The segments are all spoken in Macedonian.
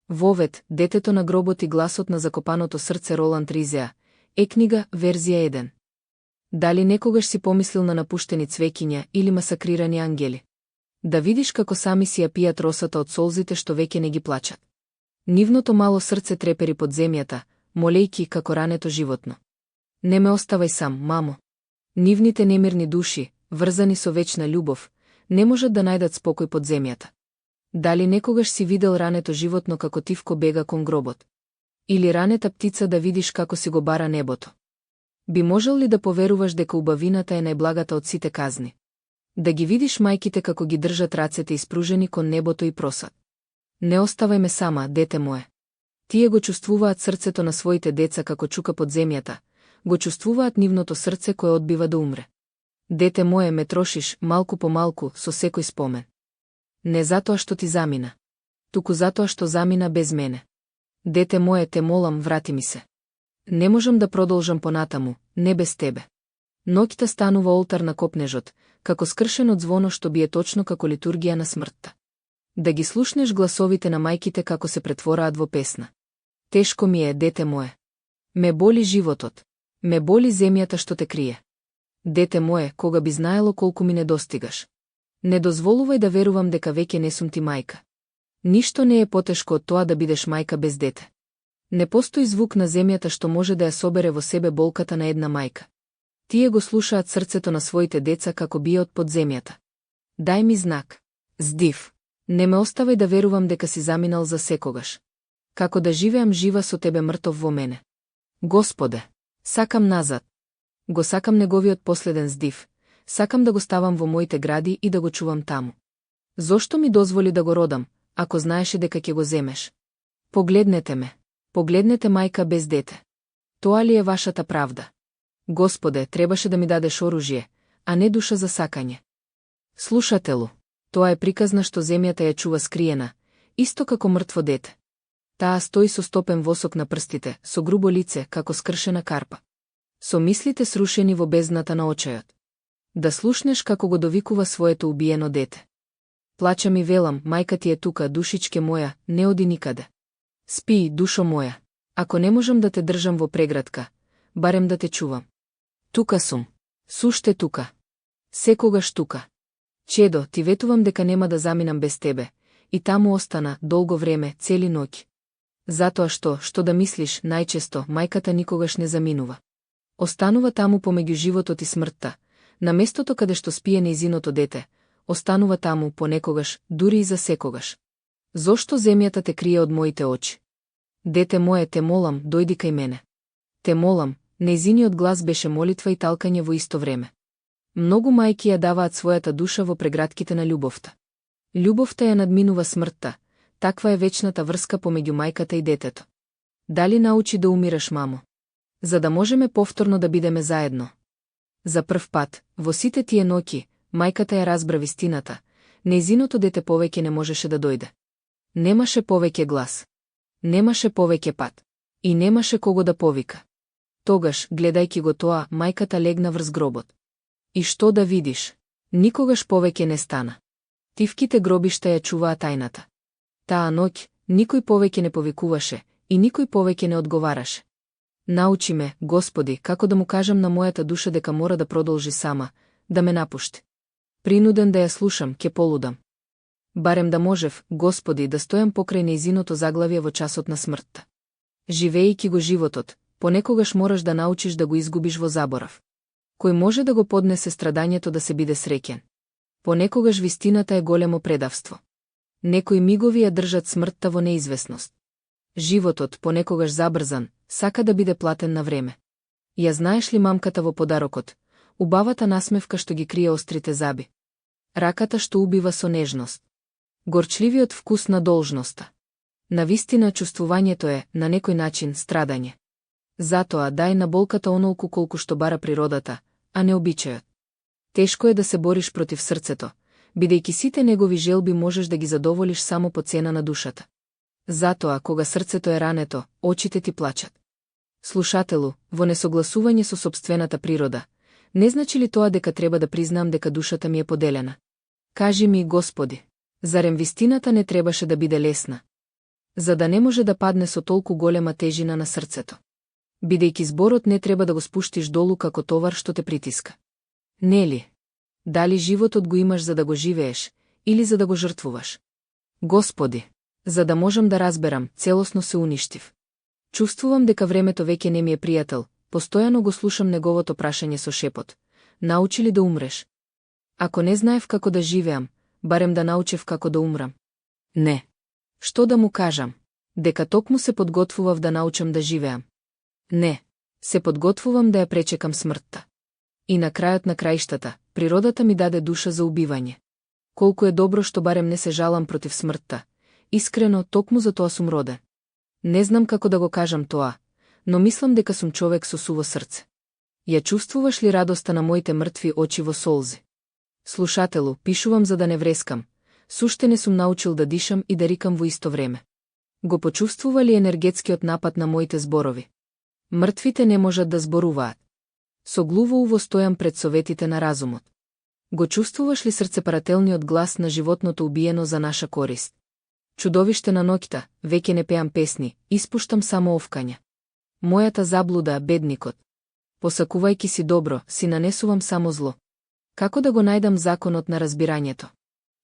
Вовет, детето на гробот и гласот на закопаното срце Роланд Ризеа. Книга, верзија 1. Дали некогаш си помислил на напуштени цвеќиња или масакрирани ангели? Да видиш како сами си ја пијат росата од солзите што веќе не ги плачат. Нивното мало срце трепери под земјата, молејки како рането животно. Не ме оставај сам, мамо. Нивните немирни души, врзани со вечна љубов, не можат да најдат спокој под земјата. Дали некогаш си видел рането животно како тивко бега кон гробот? Или ранета птица да видиш како си го бара небото? Би можел ли да поверуваш дека убавината е најблагата од сите казни? Да ги видиш мајките како ги држат рацете испружени кон небото и просат. Не оставај ме сама, дете мое. Тие го чувствуваат срцето на своите деца како чука под земјата, го чувствуваат нивното срце кое одбива да умре. Дете мое, ме трошиш, малку по малку, со секој спомен. Не затоа што ти замина. Туку затоа што замина без мене. Дете мое, те молам, врати ми се. Не можам да продолжам понатаму, не без тебе. Ноќта станува олтар на копнежот, како скршено звоно што бие точно како литургија на смртта. Да ги слушнеш гласовите на мајките како се претвораат во песна. Тешко ми е, дете мое. Ме боли животот. Ме боли земјата што те крие. Дете мое, кога би знаело колку ми недостигаш. Не дозволувај да верувам дека веќе не сум ти мајка. Ништо не е потешко од тоа да бидеш мајка без дете. Не постои звук на земјата што може да ја собере во себе болката на една мајка. Тие го слушаат срцето на своите деца како бијат под земјата. Дај ми знак. Здив. Не ме оставај да верувам дека си заминал за секогаш. Како да живеам жива со тебе мртов во мене. Господе, сакам назад. Го сакам неговиот последен здив. Сакам да го ставам во моите гради и да го чувам таму. Зошто ми дозволи да го родам, ако знаеше дека ќе го земеш? Погледнете ме. Погледнете мајка без дете. Тоа ли е вашата правда? Господе, требаше да ми дадеш оружје, а не душа за сакање. Слушателу, тоа е приказна што земјата ја чува скриена, исто како мртво дете. Таа стои со стопен восок на прстите, со грубо лице, како скршена карпа. Со мислите срушени во бездната на очајот. Да слушнеш како го довикува своето убиено дете. Плачам и велам, мајка ти е тука, душичке моја, не оди никаде. Спи, душо моја. Ако не можам да те држам во преградка, барем да те чувам. Тука сум. Суште тука. Секогаш тука. Чедо, ти ветувам дека нема да заминам без тебе, и таму остана, долго време, цели ноќ. Затоа што да мислиш, најчесто, мајката никогаш не заминува. Останува таму помеѓу животот и смртта, на местото каде што спие нејзиното дете, останува таму понекогаш, дури и за секогаш. Зошто земјата те крие од моите очи? Дете мое, те молам, дојди кај мене. Те молам, нејзиниот глас беше молитва и талкање во исто време. Многу мајки ја даваат својата душа во прегратките на љубовта. Љубовта ја надминува смртта, таква е вечната врска помеѓу мајката и детето. Дали научи да умираш, мамо? За да можеме повторно да бидеме заедно. За прв пат, во сите тие ноќи, мајката ја разбра вистината, нејзиното дете повеќе не можеше да дојде. Немаше повеќе глас. Немаше повеќе пат. И немаше кого да повика. Тогаш, гледајќи го тоа, мајката легна врз гробот. И што да видиш? Никогаш повеќе не стана. Тивките гробишта ја чуваа тајната. Таа ноќ, никој повеќе не повикуваше, и никој повеќе не одговараше. Научи ме, Господи, како да му кажам на мојата душа дека мора да продолжи сама, да ме напушти. Принуден да ја слушам, ќе полудам. Барем да можев, Господи, да стојам покрај нејзиното заглавие во часот на смртта. Живеејќи го животот, понекогаш мораш да научиш да го изгубиш во заборав. Кој може да го поднесе страдањето да се биде среќен? Понекогаш вистината е големо предавство. Некои мигови ја држат смртта во неизвестност. Животот, понекогаш забрзан, сака да биде платен на време. Ја знаеш ли мамката во подарокот, убавата насмевка што ги крие острите заби? Раката што убива со нежност. Горчливиот вкус на должноста. Навистина чувствувањето е, на некој начин, страдање. Затоа дај на болката онолку колку што бара природата, а не обичајот. Тешко е да се бориш против срцето, бидејќи сите негови желби можеш да ги задоволиш само по цена на душата. Затоа, кога срцето е рането, очите ти плачат. Слушателу, во несогласување со сопствената природа, не значи ли тоа дека треба да признам дека душата ми е поделена? Кажи ми, Господи, зарем вистината не требаше да биде лесна? за да не може да падне со толку голема тежина на срцето. Бидејќи зборот не треба да го спуштиш долу како товар што те притиска. Нели? Дали животот го имаш за да го живееш, или за да го жртвуваш? Господи, за да можам да разберам, целосно се уништив. Чувствувам дека времето веќе не ми е пријател, постојано го слушам неговото прашање со шепот. Научи ли да умреш? Ако не знаев како да живеам, барем да научев како да умрам. Не. Што да му кажам? Дека токму се подготвував да научам да живеам. Не. Се подготвувам да ја пречекам смртта. И на крајот на краиштата, природата ми даде душа за убивање. Колку е добро што барем не се жалам против смртта. Искрено, токму за тоа сум роден. Не знам како да го кажам тоа, но мислам дека сум човек со суво срце. Ја чувствуваш ли радоста на моите мртви очи во солзи? Слушателу, пишувам за да не врескам. Суште не сум научил да дишам и да рикам во исто време. Го почувствува ли енергетскиот напад на моите зборови? Мртвите не можат да зборуваат. Со глувоуво стојам пред советите на разумот. Го чувствуваш ли срцепарателниот глас на животното убиено за наша корист? Чудовиште на ноќта, веќе не пеам песни, испуштам само овкања. Мојата заблуда, бедникот. Посакувајќи си добро, си нанесувам само зло. Како да го најдам законот на разбирањето?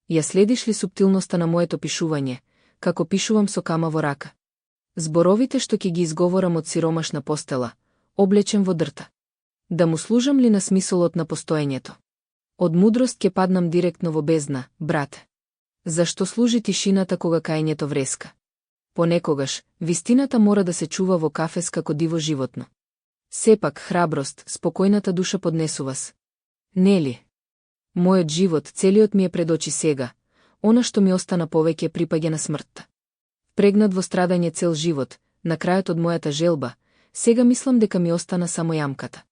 Ја следиш ли суптилноста на моето пишување, како пишувам со кама во рака? Зборовите што ќе ги изговорам од сиромашна постела, облечен во дрта. Да му служам ли на смисолот на постоењето? Од мудрост ќе паднам директно во бездна, брате. Зашто служи тишината кога каењето вреска? Понекогаш, вистината мора да се чува во кафес како диво животно. Сепак, храброст, спокојната душа поднесува се. Нели? Мојот живот, целиот ми е пред очи сега, она што ми остана повеќе припаѓа на смртта. Прегнат во страдање цел живот, на крајот од мојата желба, сега мислам дека ми остана само јамката.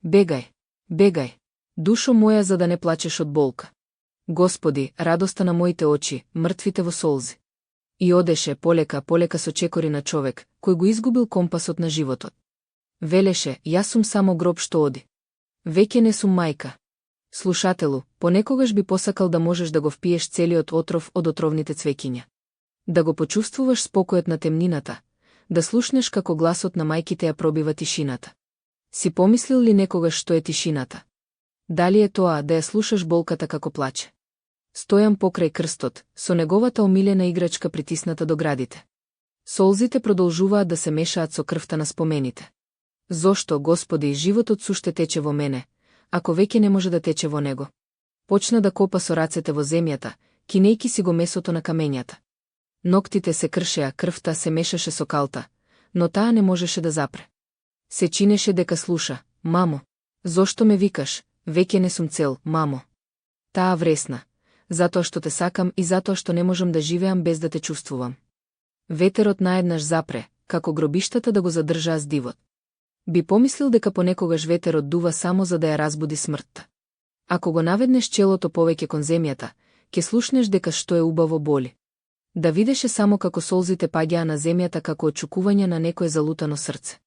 Бегај, бегај, душо моја, за да не плачеш од болка. Господи, радоста на моите очи, мртвите во солзи. И одеше полека, полека со чекори на човек, кој го изгубил компасот на животот. Велеше, јас сум само гроб што оди. Веќе не сум мајка. Слушателу, понекогаш би посакал да можеш да го впиеш целиот отров од отровните цвеќиња. Да го почувствуваш спокојот на темнината, да слушнеш како гласот на мајките ја пробива тишината. Си помислил ли некогаш што е тишината? Дали е тоа да ја слушаш болката како плаче? Стојам покрај крстот, со неговата омилена играчка притисната до градите. Солзите продолжуваат да се мешаат со крвта на спомените. Зошто, Господи, животот суште тече во мене, ако веќе не може да тече во него? Почна да копа со рацете во земјата, кинејки си го месото на камењата. Ноктите се кршеа, крвта се мешаше со калта, но таа не можеше да запре. Се чинеше дека слуша: мамо, зошто ме викаш? Веќе не сум цел, мамо. Таа вресна: затоа што те сакам и затоа што не можам да живеам без да те чувствувам. Ветерот наеднаш запре, како гробиштата да го задржаа с дивот. Би помислил дека понекогаш ветерот дува само за да ја разбуди смртта. Ако го наведнеш челото повеќе кон земјата, ќе слушнеш дека што е убаво боли. Да видеше само како солзите паѓаа на земјата како очукување на некое залутано срце.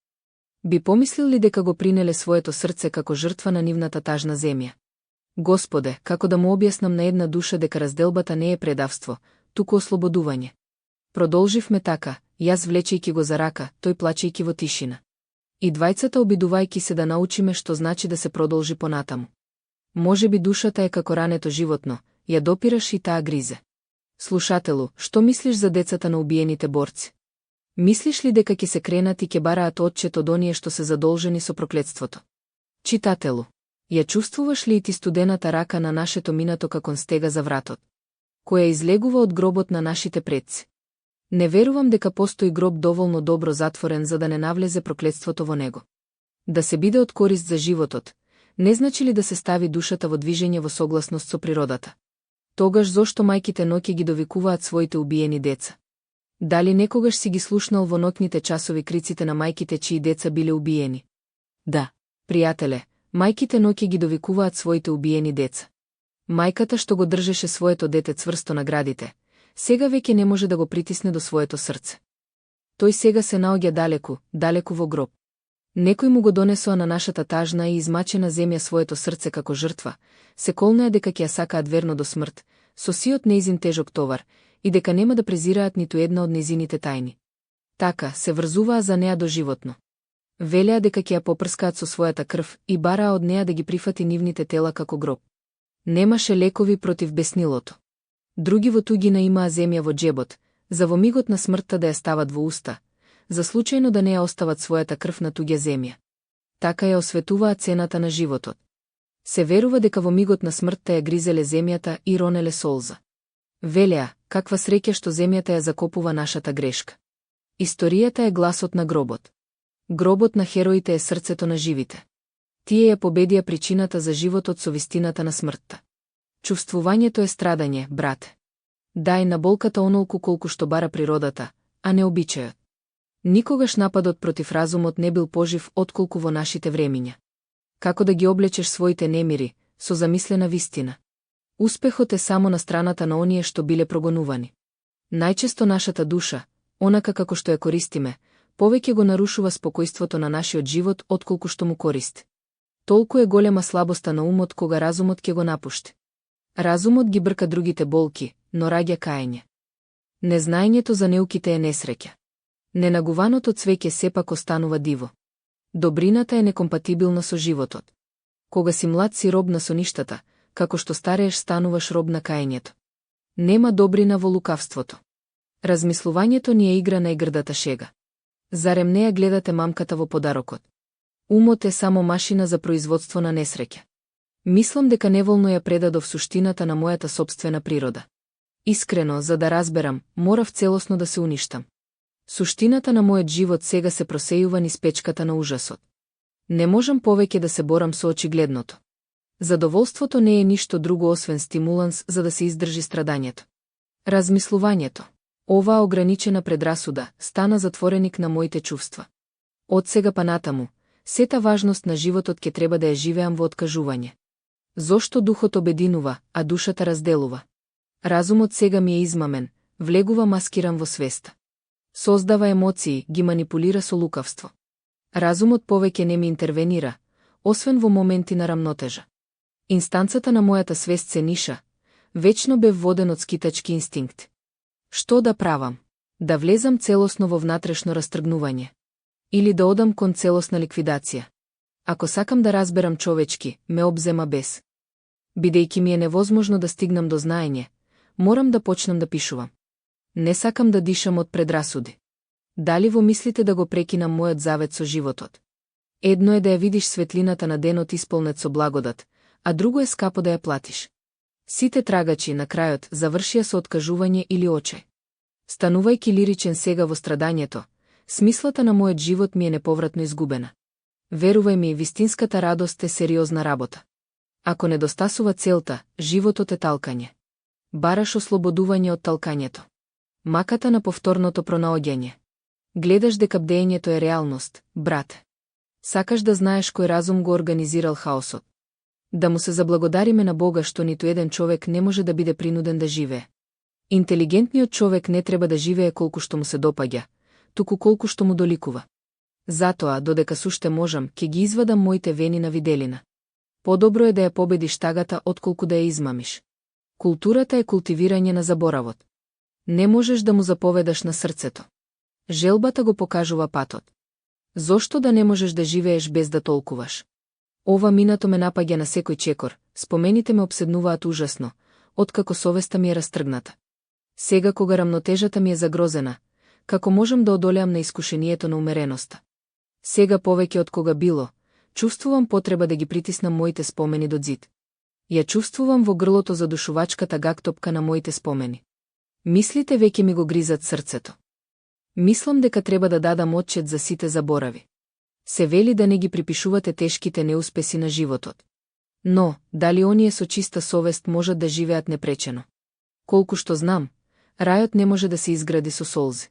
Би помислил ли дека го принеле своето срце како жртва на нивната тажна земја? Господе, како да му објаснам на една душа дека разделбата не е предавство, туку ослободување. Продолживме така, јас влечејќи го за рака, тој плачејќи во тишина. И двајцата обидувајќи се да научиме што значи да се продолжи понатаму. Може би душата е како рането животно, ја допираш и таа гризе. Слушателу, што мислиш за децата на убиените борци? Мислиш ли дека ќе се кренат и ќе бараат отчет од оние што се задолжени со проклетството? Читателу, ја чувствуваш ли и ти студената рака на нашето минато како стега за вратот, која излегува од гробот на нашите предци? Не верувам дека постои гроб доволно добро затворен за да не навлезе проклетството во него. Да се биде од корист за животот, не значи ли да се стави душата во движење во согласност со природата? Тогаш зошто мајките ноќе ги довикуваат своите убиени деца? Дали некогаш си ги слушнал во ноќните часови криците на мајките чии деца биле убиени? Да, пријателе, мајките ноќе ги довикуваат своите убиени деца. Мајката што го држеше своето дете цврсто на градите, сега веќе не може да го притисне до своето срце. Тој сега се наоѓа далеку, далеку во гроб. Некој му го донесоа на нашата тажна и измачена земја своето срце како жртва, се колнеа дека ќе ја сакаат верно до смрт, со сиот неизин тежок товар, и дека нема да презираат ниту една од неизините тајни. Така, се врзуваа за неа доживотно. Велеа дека ќе ја попрскаат со својата крв и бараа од неа да ги прифати нивните тела како гроб. Немаше лекови против беснилото. Други во тугина имаа земја во джебот, за во мигот на смртта да ја стават во уста, за случајно да не ја остават својата крв на туѓа земја. Така ја осветуваа цената на животот. Се верува дека во мигот на смртта ја гризеле земјата и ронеле солза. Велеа, каква среќа што земјата ја закопува нашата грешка. Историјата е гласот на гробот. Гробот на хероите е срцето на живите. Тие ја победија причината за животот со вистината на смртта. Чувствувањето е страдање, брате. Дај на болката онолку колку што бара природата, а не обичајот. Никогаш нападот против разумот не бил пожив отколку во нашите времиња. Како да ги облечеш своите немири, со замислена вистина? Успехот е само на страната на оние што биле прогонувани. Најчесто нашата душа, онака како што ја користиме, повеќе го нарушува спокојството на нашиот живот отколку што му користи. Толку е голема слабоста на умот кога разумот ќе го напушти. Разумот ги брка другите болки, но раѓа каење. Незнаењето за неуките е несреќа. Ненагуваното цвеќе сепак останува диво. Добрината е некомпатибилна со животот. Кога си млад си роб на соништата, како што старееш стануваш роб на каењето. Нема добрина во лукавството. Размислувањето ни е игра на игрдата шега. Зарем не ја гледате мамката во подарокот? Умот е само машина за производство на несреќа. Мислам дека неволно ја предадов суштината на мојата сопствена природа. Искрено, за да разберам, морав целосно да се уништам. Суштината на мојот живот сега се просејува низ печката на ужасот. Не можам повеќе да се борам со очигледното. Задоволството не е ништо друго освен стимуланс за да се издржи страдањето. Размислувањето, оваа ограничена предрасуда, стана затвореник на моите чувства. Од сега па натаму, сета важност на животот ќе треба да ја живеам во откажување. Зошто духот обединува, а душата разделува? Разумот сега ми е измамен, влегува маскиран во свеста. Создава емоции, ги манипулира со лукавство. Разумот повеќе не ми интервенира, освен во моменти на рамнотежа. Инстанцата на мојата свест се ниша, вечно бев воден од скитачки инстинкт. Што да правам? Да влезам целосно во внатрешно растргнување? Или да одам кон целосна ликвидација? Ако сакам да разберам човечки, ме обзема бес. Бидејќи ми е невозможно да стигнам до знаење, морам да почнам да пишувам. Не сакам да дишам од предрасуди. Дали во мислите да го прекинам мојот завет со животот? Едно е да ја видиш светлината на денот исполнет со благодат, а друго е скапо да ја платиш. Сите трагачи на крајот завршија со откажување или очај. Станувајќи лиричен сега во страдањето, смислата на мојот живот ми е неповратно изгубена. Верувај ми, вистинската радост е сериозна работа. Ако недостасува целта, животот е талкање. Бараш ослободување од талкањето. Маката на повторното пронаоѓање. Гледаш дека бдеењето е реалност, брате. Сакаш да знаеш кој разум го организирал хаосот. Да му се заблагодариме на Бога што ниту еден човек не може да биде принуден да живее. Интелигентниот човек не треба да живее колку што му се допаѓа, туку колку што му доликува. Затоа, додека суште можам, ќе ги извадам моите вени на виделина. Подобро е да ја победиш тагата отколку да ја измамиш. Културата е култивирање на заборавот. Не можеш да му заповедаш на срцето. Желбата го покажува патот. Зошто да не можеш да живееш без да толкуваш? Ова минато ме напаѓа на секој чекор, спомените ме обседнуваат ужасно, откако совеста ми е растргната. Сега кога рамнотежата ми е загрозена, како можам да одолеам на искушението на умереноста? Сега повеќе од кога било, чувствувам потреба да ги притиснам моите спомени до зид. Ја чувствувам во грлото задушувачката гактопка на моите спомени. Мислите веќе ми го гризат срцето. Мислам дека треба да дадам отчет за сите заборави. Се вели да не ги припишувате тешките неуспеси на животот. Но, дали оние со чиста совест можат да живеат непречено? Колку што знам, рајот не може да се изгради со солзи.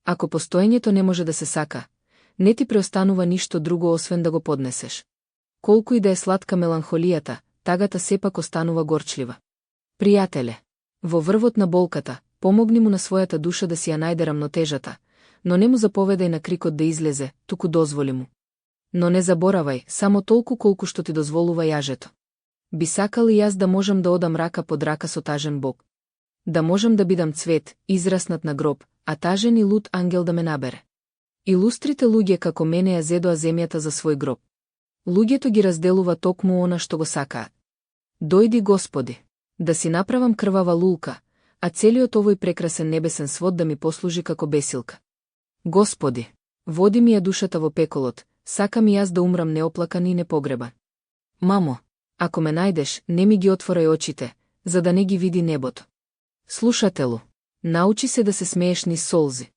Ако постоењето не може да се сака, не ти преостанува ништо друго освен да го поднесеш. Колку и да е сладка меланхолијата, тагата сепак останува горчлива. Пријателе, во врвот на болката, помогни му на својата душа да си ја најде рамнотежата, но не му заповедај на крикот да излезе, туку дозволи му. Но не заборавај, само толку колку што ти дозволува јажето. Би сакал и јас да можам да одам рака под рака со тажен Бог. Да можам да бидам цвет, израснат на гроб, а тажен и луд ангел да ме набере. Илустрите луѓе како мене ја зедоа земјата за свој гроб. Луѓето ги разделува токму она што го сакаат. Дојди, Господи, да си направам крвава лулка, а целиот овој прекрасен небесен свод да ми послужи како бесилка. Господи, води ми ја душата во пеколот, сакам и јас да умрам неоплакан и непогребан. Мамо, ако ме најдеш, не ми ги отворај очите, за да не ги види небото. Слушателу, научи се да се смееш низ солзи.